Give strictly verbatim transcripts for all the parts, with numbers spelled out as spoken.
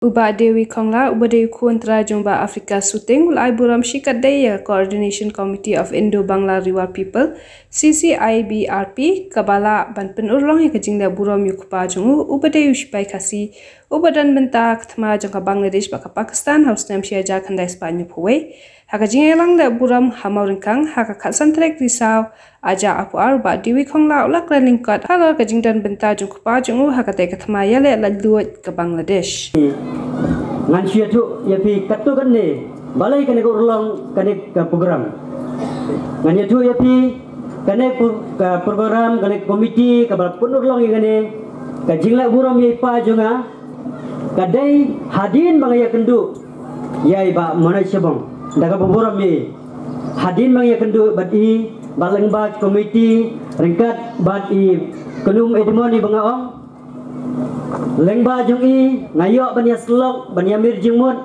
U Bah Dewi Khongla, uba dei u khun trai jong Bah Africa Suting, u la ai burom shikatdei ïa ka Coordination Committee of Indo-Bangla Riwar People, C C I B R P, kaba lah ban pynurlong ïa ka jingleh burom ïa u kpa jong u, uba dei u shipai Khasi, uba don bynta ka thma jong ka Bangladesh bad ka Pakistan ha u snem shi hajar khyndai spah hynñiewphew wei. Ha ka jingïalang leh burom ha Mawryngkang ha ka khatsan tarik Risaw, arhajar arphew ar, u Bah Dewi Khongla u la kren lyngkot halor ka jingdon bynta jong u kpa jong u ha katei ka thma ïaleh laitluid ka Bangladesh. Ngan shu ïathuh ïa phi katto katne balei kane ka urlong kane ka program. Ngan ïathuh ïa phi kane ka pro-, ka program, kane ka komiti kaba pynurlong ïa kane ka jingleh burom ïa i pa jong nga, ka dei hadien ba nga ïakynduh ïa i Bah Manoj Shabong da kaba burom ïa i. Hadien ba nga ïakynduh bad i, bad lyngba ki komiti, ryngkat bad i kynum Edmond iba nga ong, lyngba jong i nga ïoh ban ïasyllok, ban ïamir jingmut,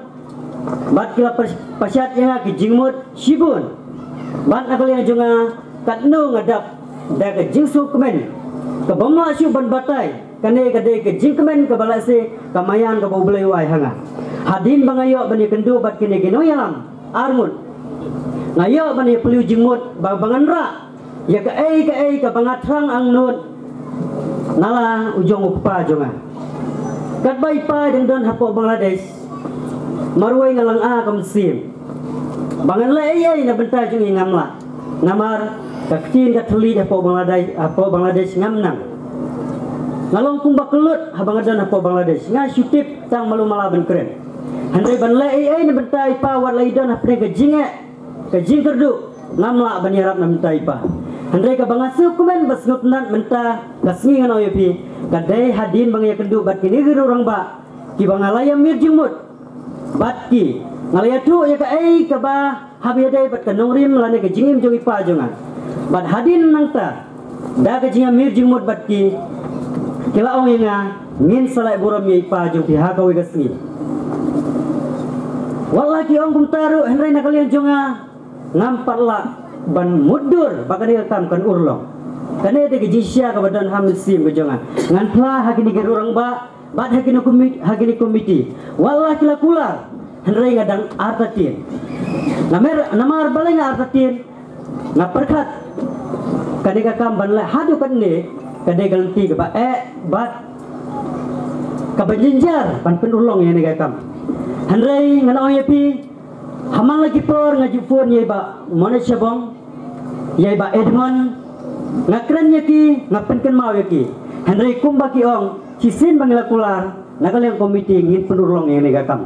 bad ki la pas-, pashat ïa nga ki jingmut shibun. Bad na ka liang jong nga, katno nga dap da ka jingsngewkmen kabym lah shuh ban batai. Kane ka dei ka jingkmen kaba lehse ka maïan kaba U Blei u ai ha nga. Hadien ba nga ïoh ban ïakynduh bad kine ki nongïalam arngut, nga ïoh ban ïapyllew jingmut ba, ba ngan rah ïa kaei kaei kaba nga thrang angnud na la u jong u kpa jong nga. Katba i pa i dang don hapoh Bangladesh, marwei nga la ong ka mynsiem ba ngan leh ei ei na bynta jong i, ngam lah. Namar ka ktien ka thylliej hapoh Bangladesh, hapoh Bangladesh ngam nang. Nga long kumba kyllut haba nga don hapoh Bangladesh, nga shu tip tang malu mala ban kren. Hynrei ban leh ei ei na bynta i pa wat la i don hapdeng ka jingeh, ka jingkyrduh, ngam lah ban ïarap na bynta i pa. Hynrei kaba nga sngewkmen bad sngewtynnat mynta ka sngi, ngan ong ïa phi, ka dei hadien ba nga ïakynduh bad kine ki riew rangbah kiba nga la ïamir jingmut bad ki, nga la ïathuh ïa kaei kaba hap ïadei bad ka nongrim lane ka jingim jong i pa jong nga. Bad hadien nangta, da ka jingïamir jingmut bad ki, ki la ong ïa nga, ngin sa leh burom ïa i pa jong phi ha kawei ka sngi. Wat la ki ong kumta ruh, hynrei na ka liang jong nga, ngam pat lah ban mutdur ba kane ka kam kan urlong. Kane dei ka jingshisha kaba don ha mynsiem ka jong nga. Ngan phla ha kine ki riew rangbah bad ha kine komi-, ha kine komiti. Wat la ki la kular, hynrei nga dang artatien. Namar, namar balei nga artatien? Nga pyrkhat kane ka kam ban leh haduh katne ka dei ka lynti kaba eh bad kaba jynjar ban pynurlong ïa kane ka kam. Hynrei ngan ong ïa phi, ha man la ki por nga ju phone ïa i Bah Manoj Shabong, ïa i Bah Edmond, nga kren ïa ki, nga pynkynmaw ïa ki. Hynrei kumba ki ong, shisien ba ngi la kular, na ka liang komiti ngin pynurlong ïa kane ka kam.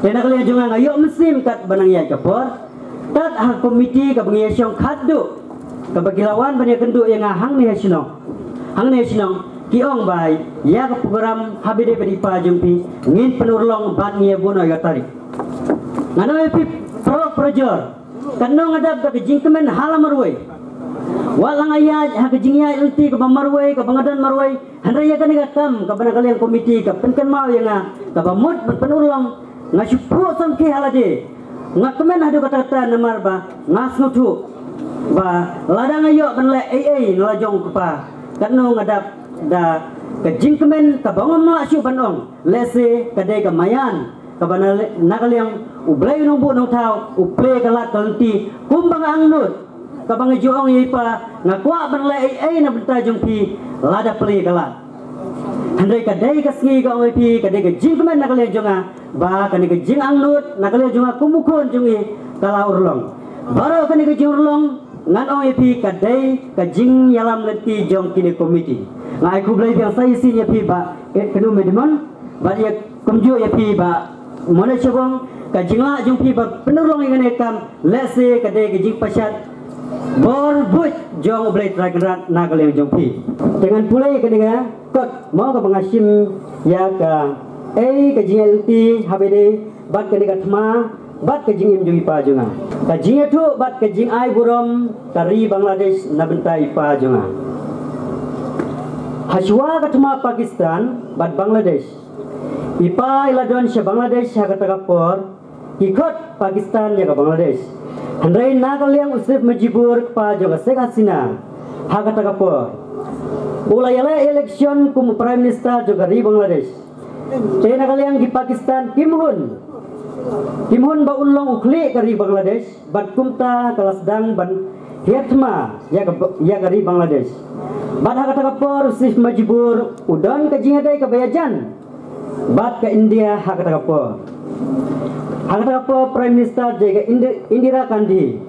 Te na ka liang jong nga, nga ïoh mynsiem katba nang ïaid ka por, tad ha komiti kaba ngi ïashong khatduh, kaba ki la wan ban ïakynduh ïa nga hangne ha shnong, hangne ha shnong, ki ong ba ïa ka program haba ïadei bad i pa jong phi ngin pynurlong bad ngi ïa buh noh ïa ka tarik. Ngan ong ïa phi, paralok parajor, katno nga dap da ka jingkmen ha la marwei. Wat la nga ïaid ha ka jingïaid lynti kaba marwei, kaba nga don marwei, hynrei ïa kane ka kam kaba na ka liang komiti ka pynkynmaw ïa nga, kaba mut ban pynurlong, nga shu phuh samrkhie ha lade. Nga kmen haduh katta katta namar ba nga sngewthuh ba lada nga ïoh ban leh ei ei na la jong u kpa, katno nga dap da ka jingkmen kaba ngam lah shuh ban ong. Lehse ka dei ka maïan kaba na, na ka liang U Blei u nongbuh nongthaw u plie ka lad ka lynti kumba nga angnud, kaba nga ju ong ïa i pa, nga kwah ban leh ei ei na bynta jong phi lada plie ka lad. Hynrei ka dei ka sngi, ka ong ïa phi, ka dei ka jingkmen na ka liang jong nga ba kane ka jingangnud na ka liang jong nga kum u khun jong i ka la urlong. Baroh kane ka jingurlong, ngan ong ïa phi, ka dei ka jingïalam lynti jong kine komiti. Nga ai khublei biang sa shisien ïa phi Bah, eh, Kynum Edmond, bad ïa kumjuh ïa phi Bah Manoj Shabong, ka jinglah jong phi ba pynurlong ïa kane ka kam, lehse ka dei ka jingpashat bor buit jong U Blei Trai Kynrad na ka liang jong phi. Te ngan pule ïa kane ka kot mo kaba nga shim ïa kaei ka jingïaid lynti haba ïadei bad kane ka thma bad ka jingim jong i pa jong nga. Ka jingïathuh bad ka jingai burom ka ri Bangladesh na bynta i pa jong nga. Hashwa ka thma Pakistan bad Bangladesh, i pa i la don sha Bangladesh ha kata ka por, ki khot Pakistan ïa ka Bangladesh. Hynrei na ka liang u Sharif Mujibur, kpa jong ka Sheikh Hasina, ha kata ka por u la ïaleh election kum u Prime Minister jong ka ri Bangladesh. Te na ka liang ki Pakistan kim hun, kim hun ba un long u khlieh ka ri Bangladesh, bad kumta ka la sdang ban hiar thma ïa ka, ïa ka ri Bangladesh. Bad ha kata ka por u Sharif Majibur u don ka jingïadei kaba ïajan bad ka India ha kata ka por. Ha kata ka por Prime Minister dei ka Indi-, Indira Gandhi.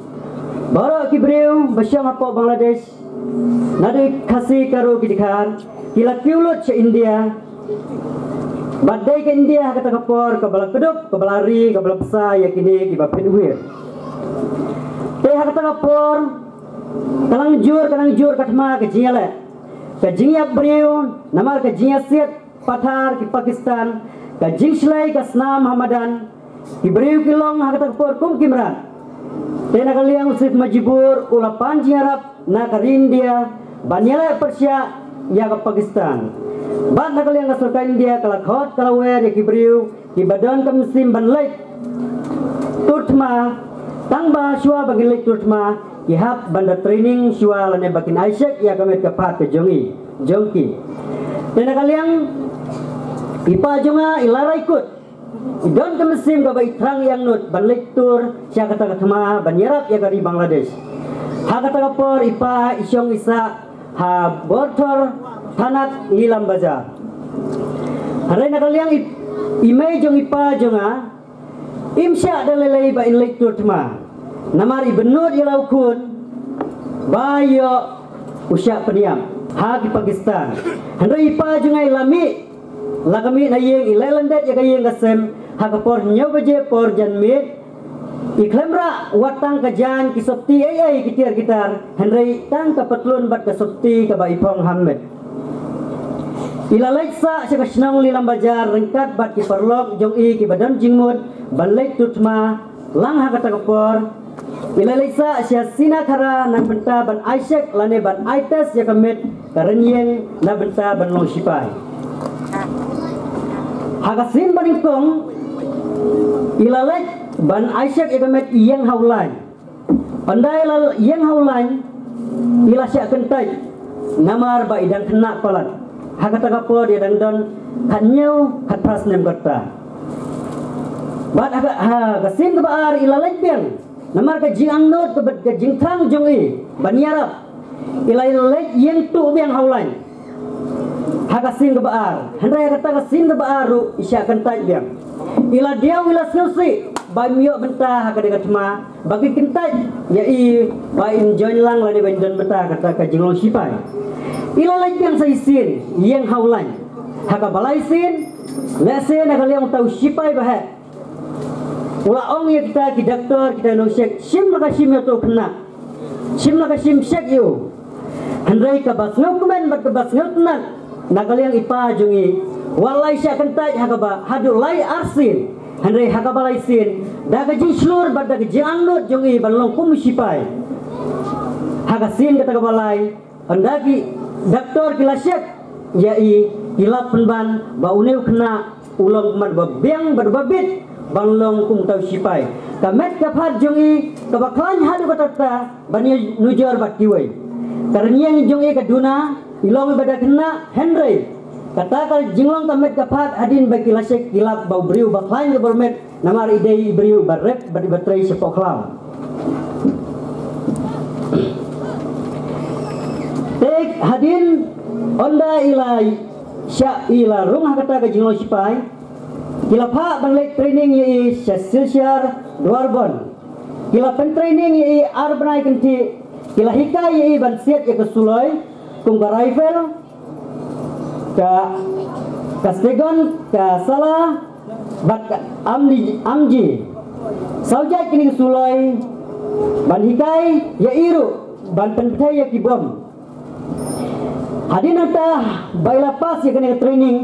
Baroh ki briew ba shong hapoh Bangladesh, naduh Khasi, Garo, ki Dkhar, ki la kiew lut sha India. Bad dei ka India ha kata ka por kaba la kdup, kaba la ri, kaba la bsa ïa kine kiba pynwir. Te ha kata ka por ka nang jur, ka nang jur ka thma, ka jingïaleh, ka jingïap briew namar ka jingïasiat pathar ki Pakistan, ka jingshlei ka snam ha madan, ki briew ki long ha kata ka por kum ki mrad. Te na ka liang u Sharif Majibur u la pan jingïarap na ka ri India ban ïaleh pyrshah ïa ka Pakistan. Bad na ka liang ka sorkar India ka la khot, ka la wer ïa ki briew kiba don ka mynsiem ban leit tur thma, tang ba shuwa ba kin leit tur thma ki hap ban da training shuwa lane ba kin ai check ïa ka met ka phad ka jong i, jong ki. Te na ka liang i pa jong nga i la rai kut, i don ka mynsiem kaba i thrang i angnud ban leit tur sha kata ka thma ban ïarap ïa ka ri Bangladesh. Ha kata ka por i pa i shong i sah ha Borthor Thanat, Ilam Bazar. Hynrei na ka liang i, i mei jong i pa jong nga im shah da lei lei ba in leit tur thma, namar i bynnud ïa la u khun ba ïoh u shah pynïap ha ki Pakistan. Hynrei i pa jong nga i la mih, la ka mih na ïing, i leh lyndet ïa ka ïing ka sem ha ka por hynñiew baje por janmiet. I khlem rah wat tang ka jaiñ, ki sopti ei ei, ki tiar ki tar, hynrei tang ka patlun bad ka sopti kaba i phong ha met. I la leit sah sha ka shnong Ilam Bazar ryngkat bad ki paralok jong i kiba don jingmut ban leit tur thma lang ha kata ka por. I la leit sah sha Sinakhara na bynta ban ai check lane ban ai test ïa ka met ka rynïeng na bynta ban long sipai. Ha ka sien banyngkong i la leit ban ai check ïa ka met, i ïeng ha u lain. Ynda i la ïeng ha u lain i la shah kyntait namar ba i dang khynnah palat. Ha kata ka por i dang don khathynñiew khatphra snem katta. Bad ha ka, ha ka sien kaba ar i la leit biang namar ka jingangnud ka bad ka jingthrang jong i ban ïarap. I la leit ïeng tuh biang ha u lain ha ka sien kaba ar. Hynrei ha kata ka sien kaba ar ruh i shah kyntait biang. I la diaw, i la sngewsih ba im ïoh bynta ha ka dei ka thma, ba ki kyntait ïa i ba in join lang lane ba in don bynta ha kata ka jinglong sipai. I la leit biang sa shisien, ïeng ha u lain. Ha kaba lai sien, lehse na ka liang uta u sipai ba heh u la ong ïa kita ki doktor, kita nongcheck, shim la ka shim ïa uto u khynnah, shim la ka shim check ïa u. Hynrei kaba sngewkmen bad kaba sngewtynnat na ka liang i pa jong i, wat la i shah kyntait ha kaba haduh lai ar sien, hynrei ha kaba lai sien, da ka jingshlur bad da ka jingangnud jong i ban long kum u sipai, ha ka sien kata kaba lai, ynda ki doktor ki la check ïa i, ki la pynban ba une u khynnah u long kumba biang bad ba bit ban long kum uta u sipai. Ka met ka phad jong i kaba khlaiñ haduh katta katta ban ïa nujor bad kiwei. Ka rynïeng jong i ka duna, i long i ba da khynnah, hynrei kata ka jinglong ka met ka phad hadien ba ki la check ki lap ba u briew ba khlaiñ ka bor met, namar i dei i briew ba rep bad i ba trei shapoh khlaw. Te hadien ynda i la shah, i la rung ha kata ka jinglong sipai, ki la phah ban leit training ïa i sha Silchar Dwarbond. Ki la pyntraining ïa i ar bnai kynthih, ki la hikai ïa i ban siat ïa ka suloi kum ka rifle, ka, ka stegon, ka sala bad ka amni, amji. Saw jait kine ki suloi ban hikai ïa i ruh ban pynbthei ïa ki bom. Hadien nangta ba i la pass ïa kane ka training,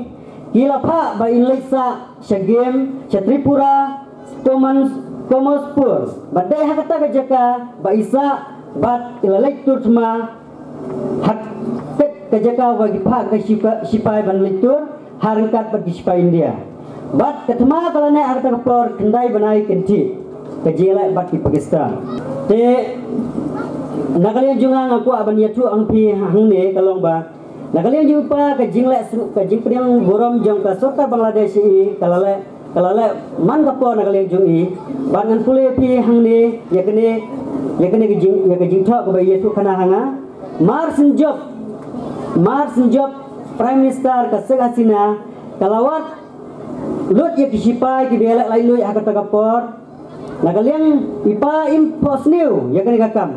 ki la phah ba in leit sah sha game sha Tripura, Komans-, Komospur. Bad dei ha kata ka jaka ba i sah bad i la leit tur thma ha kata ka jaka ba ki phah ka shipa-, shipai ban leit tur ha ryngkat bad ki shipai India. Bad ka thma ka la neh ha kata ka por khyndai bnai kynthih, ka jingïaleh bad ki Pakistan. Te na ka liang jong nga, nga kwah ban ïathuh ha phi hangne ka long ba Na ka liang jong i pa ka jingleh sngewbha, ka jingpdiang burom jong ka sorkar Bangladesh i ka la leh, ka la leh man ka por na ka liang jong i. Bad ngan pule phi hangne ïa kane, ïa kane ka jing, ïa ka jingthoh kaba ïathuh khana ha nga. Mar shen jop, mar shen jop Prime Minister ka Sheikh Hasina ka la wad lut ïa ki shipai kiba ïaleh laitluid ha kata ka por. Na ka liang i pa im phohsniew ïa kane ka kam.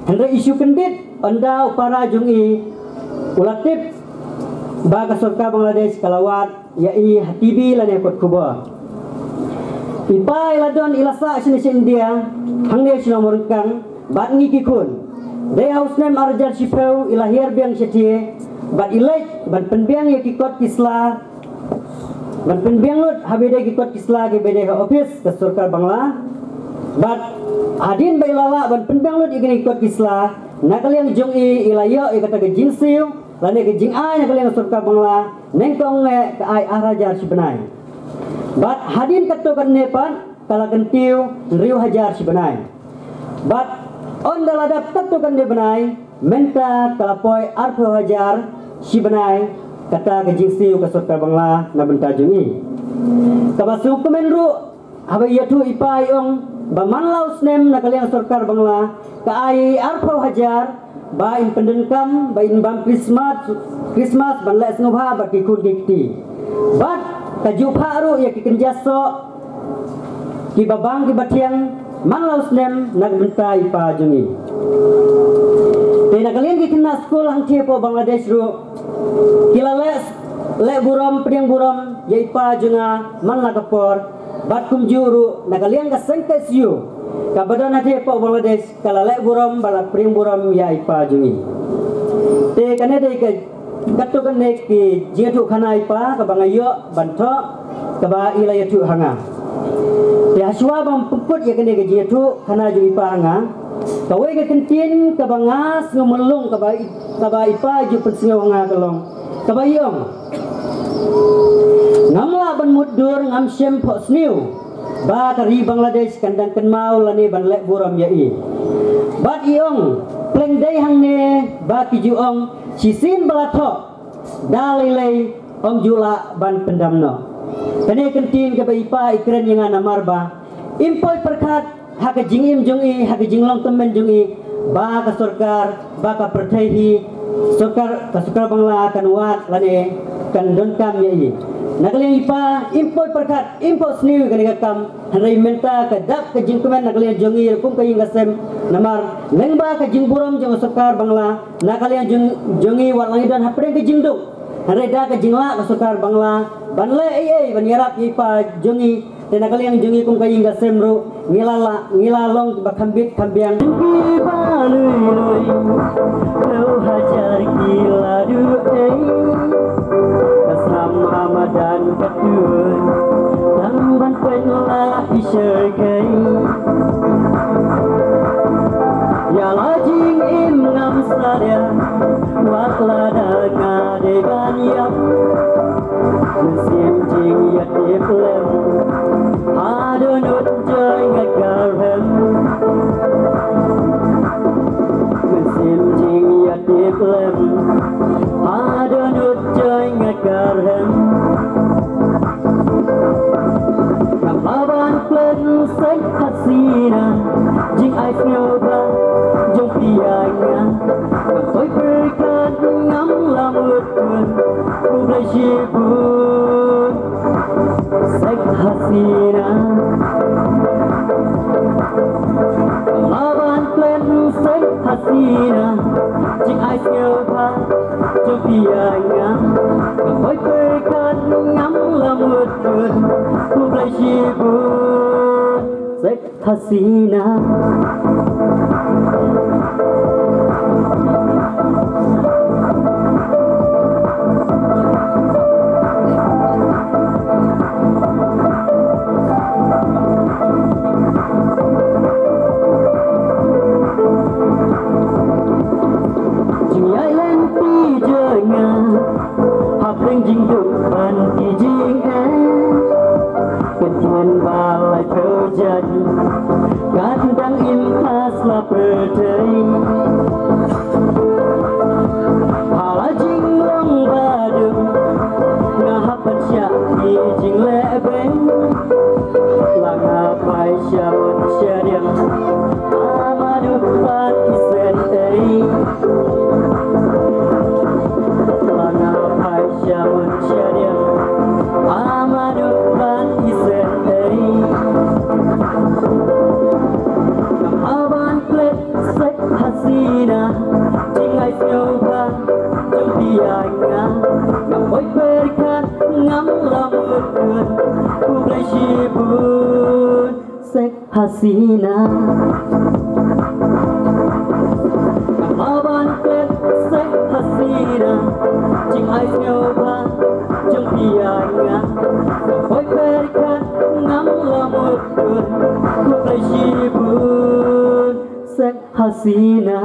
Hynrei i shu kyndit ynda u para jong i u la tip ba ka sorkar Bangladesh ka la wad ïa i ha T V lane kot khubor. I pa i la don i la sah shane sha India hangne sha Nongmyrengkang bad ngi ki khun. Dei ha u snem ar hajar shiphew i la hiar biang shatei bad i leit ban pynbiang ïa ki kot ki sla, ban pynbiang lut haba dei ki kot ki sla kiba dei ha office ka sorkar Bangla. Bad hadien ba i la lah ban pynbiang lut ïa kine ki kot ki sla, na ka liang jong i i la ïoh ïa kata ka jingsiew lane ka jingai na ka liang sorkar Bangla, nyngkong eh ka ai ar hajar shi bnai. Bad hadien katto katne pat ka la kyntiew hynriew hajar shi bnai. Bad ynda la dep katto katne bnai, mynta ka la poi arphew hajar shi bnai kata ka jingsiew ka sorkar Bangla na bynta jong i. Kaba sngewkmen ruh haba ïathuh i pa i ong ba man la u snem na ka liang sorkar Bangla ka ai arphew hajar ba in pyndonkam, ba in bam Christmas, Christmas ban leh sngewbha bad ki khun ki kti. Bad ka ju phah ruh ïa ki kynja soh kiba bang kiba thiang man la u snem na ka bynta i pa jong i. Te na ka liang ki khynnah skul hangtei hapoh Bangladesh ruh ki la leh, leh burom, pdiang burom ïa i pa jong nga man la ka por. Bad kumjuh ruh na ka liang ka seng K S U kaba don hangtei hapoh Bangladesh ka la leh burom bad la pdiang burom ïa i pa jong i. Te kane dei ka, katto katne ki jingïathuh khana i pa kaba nga ïoh ban thoh kaba i la ïathuh ha nga. Te hashwa ban pynkut ïa kane ka jingïathuh khana jong i pa ha nga, kawei ka kyntien kaba nga sngew mlung kaba i, kaba i pa i ju pynsngew ha nga ka long kaba i ong: Ngam lah ban mutdur, ngam shym phohsniew ba ka ri Bangladesh kan dang kynmaw lane ban leh burom ïa i. Bad i ong, pleng dei hangne ba ki ju ong, shisien ba la thoh da lei lei ym ju lah ban pyndam noh. Kane ka kyntien kaba i pa i kren ïa nga namar ba im poi pyrkhat ha ka jingim jong i, ha ka jinglong tymmen jong i ba ka sorkar, ba ka pyrthei hi, sorkar, ka sorkar Bangla kan wad lane kan donkam ïa i. Na ka liang i pa im poi pyrkhat, im phohsniew ïa kane ka kam. Hynrei mynta ka dap ka jingkmen na ka liang jong i ruh kum ka ïing ka sem, namar lyngba ka jingburom jong ka sorkar Bangla na ka liang jong, jong i, wat la ngi don hapdeng ka jingduk, hynrei da ka jinglah ka sorkar Bangla ban leh ei ei ban ïarap ïa i pa jong i, te na ka liang jong i kum ka ïing ka sem ruh ngi la lah, ngi la long ba kham bit kham biang. Ki ba lui lui, phew hajar ki la duh ei, ka snam ha madan ka tuid, tang ban pynlah i syrkhei. Ïa la jingim ngam salia, wat lada nga dei ban ïap. Mynsiem jingïatip lem, ha dohnud joi nga kyrhem. Mynsiem jingïatip lem, ha dohnud joi nga kyrhem. Ngam lah ban klet Sheikh Hasina, jingai sngewbha jong phi ïa nga. Ngam poi pyrkhat, ngam lah mutdur, khublei shibun Sheikh Hasina. Ngam lah ban klet Sheikh Hasina, jingai sngewbha jong phi ïa nga. Ngam poi pyrkhat, ngam lah mutdur, khublei shibun Sheikh Hasina. Jingïaid lynti jong nga hapdeng jingduk bad ki jingeh, kyntien ba laiphew jan, ka dang im ha sla pyrthei. Ha la jingla Jingleh beng la nga phai sha un sha diang, a mano ban ïaseng ei. La nga phai sha un sha diang, a mano ban ïaseng ei. Ngam hap ban klet Sheikh Hasina, jingai sngewbha jong phi ïa nga. Ngam poi pyrkhat, ngam lah mut kut. Khublei shibun Sheikh Hasina. Ngam hap ban klet Sheikh Hasina, jingai sngewbha jong phi ïa nga. Ngam poi pyrkhat, ngam lah mut kut. Khublei shibun Sheikh Hasina.